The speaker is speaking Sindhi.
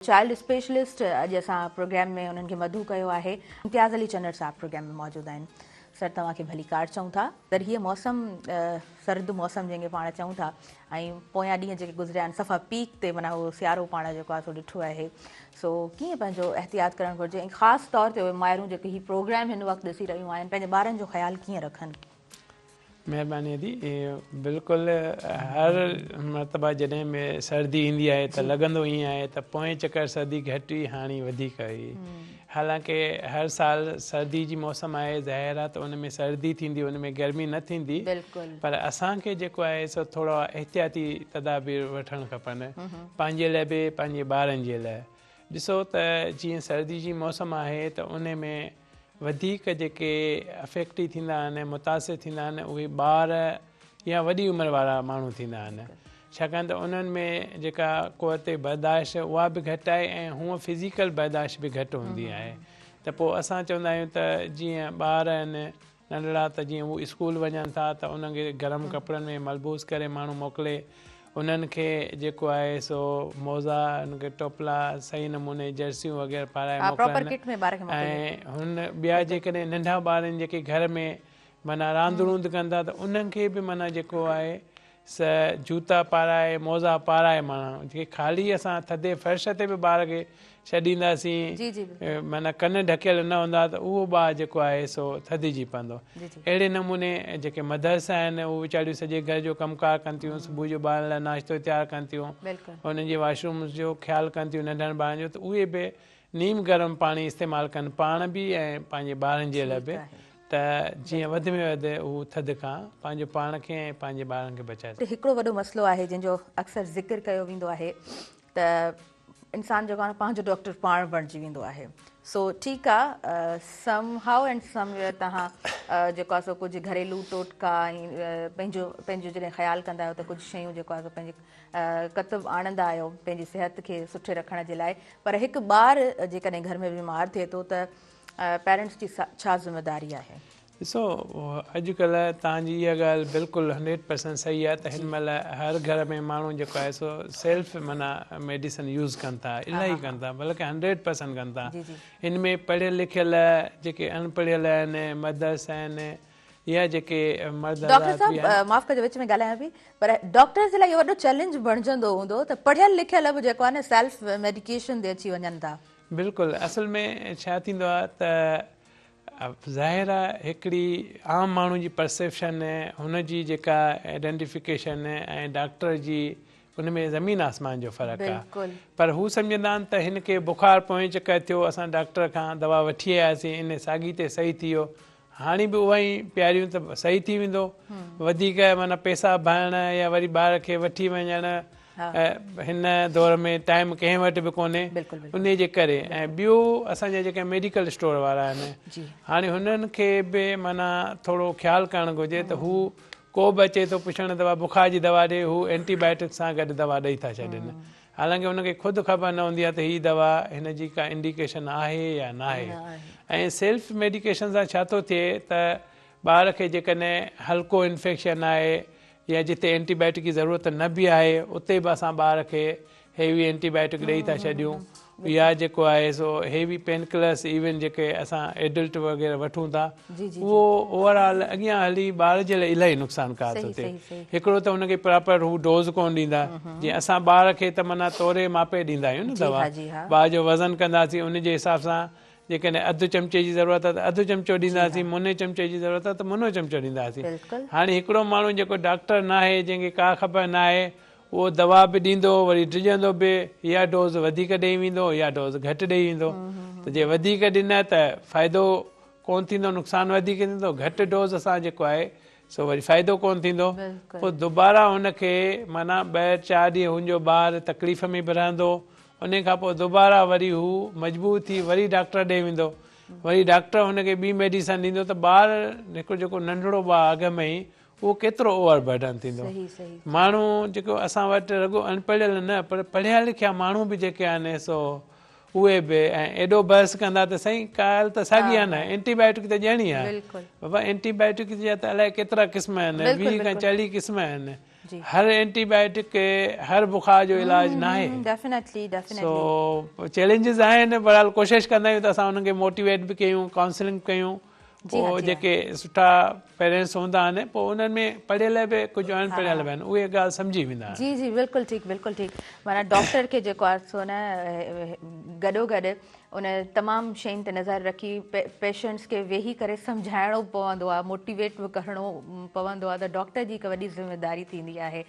چائلڊ اسپيشلسٽ اڄ اسان پروگرام ۾ انهن کي مدعو ڪيو آهي. امتياز علي چنڙ صاحب پروگرام ۾ موجود آهن. سر توهان کي ڀليڪار چئون ٿا. سر هيء موسم سرد موسم جنهن کي پاڻ چئون ٿا ۽ پويان ڏينهن جيڪي گذريا آهن صفا پيڪ تي معنيٰ اهو سيارو پاڻ جيڪو آهي سو ڏٺو آهي سو ڪيئن پنهنجو احتياط ڪرڻ گهرجي ۽ خاص طور تي اهي مائرون جيڪي هي پروگرام هن وقت ڏسي رهيون آهن پنهنجي ٻارن جو خيال ڪيئن رکن؟ مهرباني ادي بلڪل هر مرتبه جڏهن به سردي ايندي آهي ته لڳندو ائين آهي ته پوئين چڪر سردي گهٽ هئي هاڻي وڌيڪ هئي حالانڪه هر سال سردي جي موسم آهي ظاهر آهي ته ان ۾ سردي ٿيندي ان ۾ گرمي نه ٿيندي پر اسان کي جيڪو آهي سو ٿورو احتياطي تدابير وٺڻ کپن پنهنجي لاء به پنهنجي ٻارن جي لاء ڏسو ته جيئن سردي جي موسم آهي ته ان ۾ وڌيڪ جيڪي افيڪٽي ٿيندا آهن متاثر ٿيندا آهن اهي ٻار يا وڏي عمر وارا ماڻهو ٿيندا آهن ڇاڪاڻ ته انهن ۾ جيڪا قوت برداشت اها به گهٽ آهي ۽ هونء فزيڪل برداشت به گهٽ هوندي آهي ته پوء اسان چوندا آهيون ته جيئن ٻار آهن ننڍڙا ته جيئن هو اسڪول وڃن ٿا ته انهن کي گرم ڪپڙن ۾ ملبوس ڪري ماڻهو موڪلي انهن کي جيڪو آهي سو موزا انهن کي ٽوپلا صحيح نموني جرسيون وغيره پارائي موڪلن ۽ هن ٻيا جيڪڏهن ننڍا ٻار آهن جيڪي گهر ۾ معنيٰ راند روند ڪن ٿا ته انهن کي به معنيٰ جيڪو آهي سو جوتا پارائي موزا پارائي معنيٰ جي خالي اسان ٿڌي فرش تي به ٻار کي ڇڏينداسين معنيٰ ڪن ڍڪيل نه هوندا ته اهو ٻار جيڪو آهي سو ٿڌجي پوندو. اهڙي نموني جيڪي مدرس آهن اهي ويچاريون سڄي گهر جو ڪم ڪار ڪن ٿيون صبح جو ٻارن لاء ناشتو تيار ڪن ٿيون انهن جي واش رومز جو خيال ڪن ٿيون ننڍن ٻارن جو ته اهي به نيم گرم پاڻي استعمال ڪن پاڻ به ۽ پنهنجي ٻارن جي لاء به ته جيئن وڌ ۾ وڌ هو ٿڌ کان پنهنجو پاڻ کي ۽ پنهنجي ٻارن کي بچائي سگهن. هڪڙو وڏو مسئلو آهي جنهن جو اڪثر ذڪر ڪيو ويندو آهي ته انسان جيڪو آهي پنهنجو ڊاڪٽر پاڻ بڻجي ويندو آهي سو ٺيڪ آ سم هائو اينڊ سم ويئر توهان جيڪو آهي سو ڪجهه گهريلو ٽوٽڪا ۽ پنهنجو پنهنجو جڏهن خيال ڪندا آهيو ته ڪجهه شيون جيڪو آهي سو پنهنجي ڪتب آڻندا آهيو پنهنجي صحت کي سٺي رکڻ جي لاء پر هڪ ٻار جيڪڏهن گهر ۾ بيمار ٿئي ٿو ته پيرنٽس جي ڇا ذميواري آهي؟ ڏسو اڄڪلهه توهان جي اها ڳالهه بلڪل هنڊريڊ پرسنٽ صحيح آهي ته هن مهل هر گهر ۾ ماڻهو جيڪو آهي سو سيلف معنيٰ ميڊيسن يوز ڪن ٿا الاهي ڪن ٿا بلڪه هنڊريڊ پرسنٽ ڪن ٿا ان ۾ پڙهيل لکيل جيڪي اڻ پڙهيل آهن مدرس آهن يا جيڪي مرد ڊاڪٽر صاحب معاف ڪجو وچ ۾ ڳالهايان پئي پر ڊاڪٽرز جي لاء اهو وڏو چئلينج بڻجندو هوندو ته پڙهيل لکيل به جيڪو آهي نه سيلف ميڊيڪيشن تي اچي وڃن ٿا. بلڪل اصل ۾ ڇا ٿيندو آهي ته ظاهر آ هڪڙي عام ماڻهو جي پرسيپشن هن جي جيڪا آئيڊنٽيفڪيشن ۽ ڊاڪٽر جي ان ۾ زمين آسمان جو فرق آ پر هو سمجهندا آهن ته هن کي بخار پوئين چڪر ٿيو اسان ڊاڪٽر کان دوا وٺي آياسين ان ساڳي تي صحيح ٿي ويو هاڻي به اها ئي پياريون ته صحيح ٿي ويندو وڌيڪ معنيٰ پئسا ڀرڻ يا وري ٻار کي وٺي وڃڻ هن دور ۾ ٽائيم ڪنهن وٽ به ڪونهي انهي جي ڪري ۽ ٻيو اسان جا جيڪي ميڊيڪل اسٽور وارا آهن هاڻي هنن کي به معنيٰ ٿورو خيال ڪرڻ گهرجي ته هو ڪو به اچي ٿو پڇڻ ته بخار جي دوا ڏي هو اينٽي بائيوٽڪ سان گڏ دوا ڏئي ٿا ڇڏين حالانڪه هن کي خود خبر نه هوندي آهي ته هي دوا هن جي ڪا انڊيڪيشن آهي يا ناهي ۽ سيلف ميڊيڪيشن سان ڇا ٿو ٿئي ته ٻار کي جيڪڏهن هلڪو انفيڪشن آهي يا جتي اينٽي بائيوٽڪ جي ضرورت نه به آهي اتي به اسان ٻار کي هيوي اينٽي بائيوٽڪ ڏئي ٿا ڇڏيون يا جيڪو آهي سو هيوي پين ڪلرس ايون جيڪي اسان ايڊلٽ وغيره وٺون ٿا اهو اوور آل اڳيان هلي ٻار جي لاء الاهي نقصانڪار ٿو ٿئي هڪڙو ته ان کي پراپر هو ڊوز ڪون ڏيندا جيئن اسان ٻار کي ته معنيٰ توري ماپي ڏيندا آهيون نه دوا ٻار جو وزن ڪنداسين ان جي حساب سان جيڪڏهن اڌ چمچي جي ضرورت آهي ته اڌ چمچو ڏينداسين، مني چمچي جي ضرورت آهي ته منو چمچو ڏينداسين. هاڻي هڪڙو ماڻهو جيڪو ڊاڪٽر ناهي، جنهن کي ڪا خبر ناهي، اهو دوا به ڏيندو، وري ڊڄندو به، يا ڊوز وڌيڪ ڏئي ويندو يا ڊوز گهٽ ڏئي ويندو ته جي وڌيڪ ڏنه ته فائدو ڪونه ٿيندو، نقصان وڌيڪ ٿيندو، گهٽ ڊوز سان جيڪو آهي سو وري فائدو ڪونه ٿيندو، پوء دوباره هن کي معنيٰ ٻه چار ڏينهن هن جو ٻار تڪليف ۾ به رهندو، انهي کان پوء دوباره وري هو مجبور ٿي وري ڊاڪٽر ڏي ويندو، وري ڊاڪٽر هن کي ٻي ميڊيسن ڏيندو ته ٻار هڪڙو جيڪو ننڍڙو ٻار اڳ ۾ ئي اهو ڪيترو اوور برڊن ٿيندو. ماڻهو جيڪو اسان وٽ رڳو اڻپڙهيل نه پر پڙهيا لکيا ماڻهو به جيڪي آهن سو اهي به ۽ ايڏو بحث ڪندا ته سائين ڳالهه ته ساڳي آهي نه اينٽي بائيوٽڪ ته ڏيڻي آهي بابا اينٽي بائيوٽڪ جا ته الائي ڪيترا قسم آهن 20 کان 40 قسم آهن. هر اينٽي بائيوٽڪ هر بخار جو علاج ناهي. Definitely definitely. سو چئلينجز آهن بهرحال ڪوشش ڪندا آهيون ته اسان انهن کي موٽيويٽ به ڪيون ڪائونسلنگ ڪيون پوء جيڪي سٺا پيرنٽس هوندا آهن پوء انهن ۾ پڙهيل به ڪجهه اڻ پڙهيل به آهن اهي ڳالهه سمجهي ويندا آهن. جي جي بلڪل ٺيڪ بلڪل ٺيڪ معنيٰ ڊاڪٽر کي جيڪو آهي سو نه گڏو گڏ ان تمام شين تي نظر رکي پيشنٽس کي ويهي ڪري سمجهائڻو پوندو آهي موٽيويٽ به ڪرڻو پوندو آهي ته ڊاڪٽر جي هڪ وڏي ذميواري ٿيندي آهي.